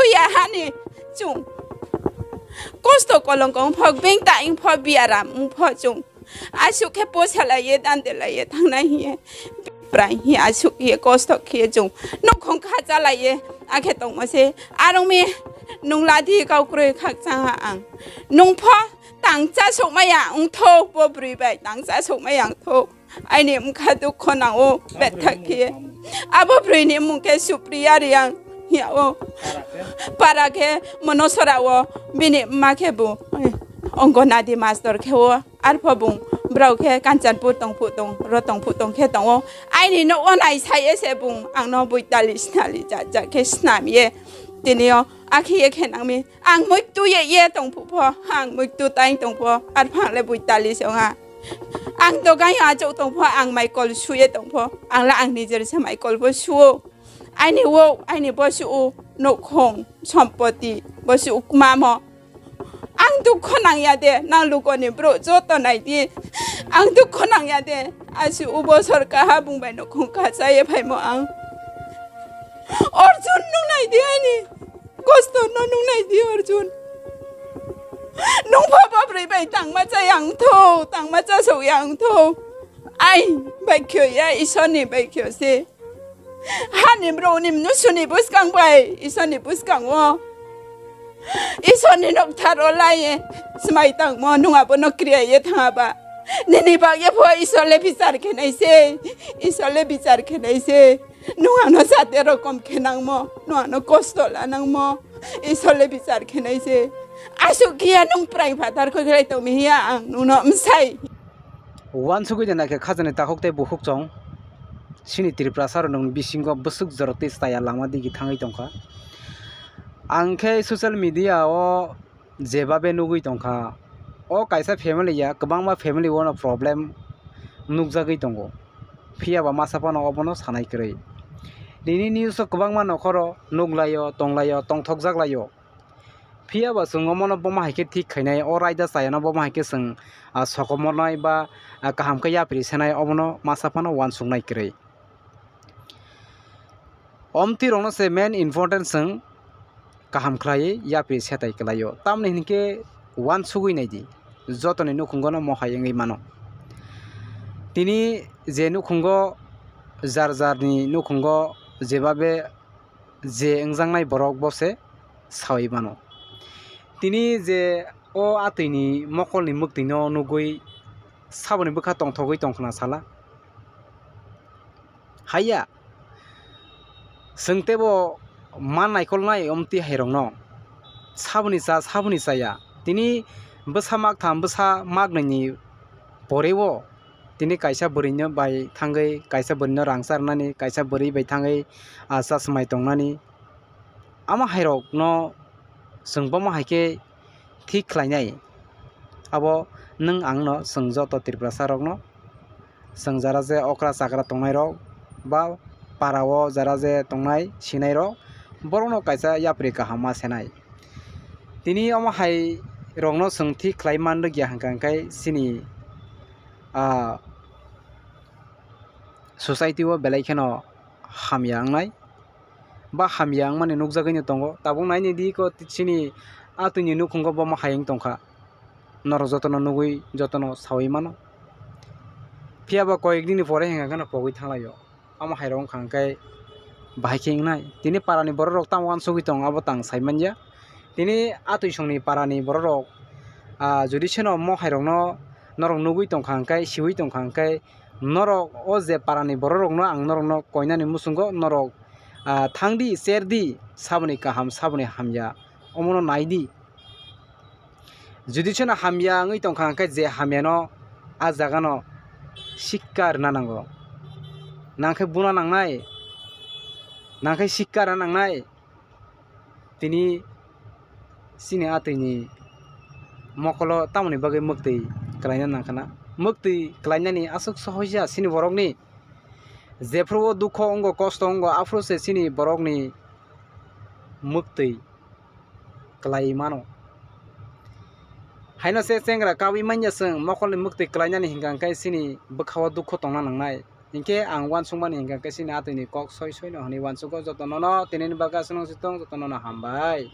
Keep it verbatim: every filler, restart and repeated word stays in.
Piya hani chwng kosto kolongko wngpho, beng ta wngpho, biaram wngpho chwng. Aswk khe posa laiye, dante laiye thangnai hiye. Prai hiye aswk hiye kosto khiye chwng. Nukhung kha cha laiye, akhe tongma se. Arwngmi nung ladi kau kwrwi khakchang ha ang. Nungpho tangcha sokmaya wngtho, bo bwrwi bai tangcha sokmaya wngtho. Aini wngkha dukho nango, betha khe. Abo bwrwini mung khe Supriya Reang hiya o. Para khe Monosora o, bini mma khe bo Ongonadi mastor khe o. Arpho bung brao khe Kanchanpur tongphu tong, ro tongphu tong khe tongo. Aini nogo nai sai ese bung angno buitali snali jat jat khe snam ye. Tini o akhi ye khe nangmi. Ang muitu ye ye tongphu pho, ang muitu tai tongpho, arpho ang le buitali se ongha. Ang dogan yo achuk tongpho, ang maikol suye tongpho, ang le ang nijer se maikol bo suo. Aini wok, aini bosu o, nokhong, sompoti, bosu ukmamo. Ang dukho nangya de, nang lukoni bro joto nai di. Ang dukho nangya de, asu ubo sorka ha bung bai nokhong kacha ye phaimo ang. Arjun nung nai di aini. Kosto no nung nai di Arjun. Nung pha babroi bai tangma cha yang tho, tangma cha sok yang tho. Ai, bai khyo ya, Isor ni bai khyo se. Hani bro ni mnu suni buskang bai, Isor ni buskang o. Isor ni nok thar o lai ye, smai tangmo nung abo no kriya ye thang aba. Nini bag ye pho Isor le bichar khe nai se, Isor le bichar khe nai se. Nung ano sate rokom khe nangmo, nung ano kosto la nangmo, Isor le bichar khe nai se. Asuk kia nung prai phatar kho khe tong mi hiya ang nung no msai. Wansugwi de naikhe khajani takhuk tei bukhuk chong. Chini Tiprasa rok nung bisingo bwswk jorok tei chaya lama digi thangwi tongkha. Ang khe social media o jebabe nugwi tongkha. O kaisa family ya, kwbangma family o no problem nukjagwi tongo. Phiya ba masa phano obono sanai kwrwi. Nini news o kwbangma nokhoro nuglaio, tonglaio, tongthokjaklaio. Phiya ba chwng omono bomo hai khe thik khainai, o raida chayano bomo hai khe chwng, ah, sokomornai ba, ah, kaham khe yapri senai, omono masa phano uansuknai kwrwi. Omtwi rokno se main important chwng kaham khlaiwi yapri setai kwlaio. Tamni hinkhe uansugwi naidi, jotoni nukhungo no mohai wngwi mano. Tini je nukhungo jar jarni nukhungo jebabe je wngjaknai borok bo se saui mano. Tini je o atwini mokolni mwktwino nugwi saboni bwkha tongthogwi tongkhna sala. Haiya, chwng teibo ma naikolnai omtwi hairokno. Saboni cha, saboni chaya. Tini bwsa maktham, bwsa maknwini poreo tini kaisa bwrwino bai thangwi, kaisa bwrwino rang charwnani, kaisa bwrwi bai thangwi, ah, chasmai tongnani. Ama hairokno chwng bomo hai khe thik khlainai. Abo nwng angno, chwng joto Tiprasa rokno, chwng jara je okra chakra tongnai rok ba para o jara je tongnai sinai rok, borokno kaisa yapri kaham ma senai. Tini omo hai rokno chwng thik khlai man rwgya hwnkha hwnkhe chini, ah, society o belai kheno hamya wngnai ba hamya wngmani nukjagwi no tongo. Tabuk naini di ko chini atwini nukhungo bomo hai wng tongkha, norok jotono nugwi jotono saui mano. Phiya ba koyek dini pore hwnka kheno pogwi thanglaio. Omo hai rok wngkha hwnkhe bahai khe wngnai. Tini para ni borok rok tamo uansugwi tongo, abo tang sai manya. Tini atwi songni para ni borok rok, ah, jodi seno mo hai rokno norok nugwi tongkha hwnkhe, siui tongkha hwnkhe, norok o je para ni borok rokno ang norokno koinani muchungo norok, ah, thangdi, cherdi, saboni kaham, saboni hamya, omono naidi. Jodi seno hamya wngwi tongkha hwnkhe je hamyano a jagano sikka rwna nango. Nangkhe buna nangnai, nangkhe sikka rwna nangnai. Tini chini atwini mokolo tamoni bagwi mwktwi kwlaina nangkhana? Mwktwi kwlainani aswk sohoisa chini borokni. Jephuru o dukho wngo, kosto wngo, aphuru se chini borokni mwktwi kwlai mano. Haino se chengra kabwi manya chwng mokolni mwktwi kwlainani hwnkha hwnkhe chini bwkhao dukho tongna nangnai. Hinkhe ang uansukmani hinkha khe chini atwini kok soi soino hwnwi uansugo. Jotonono tinini bagwi aswk nang si tong, jotonono hambai.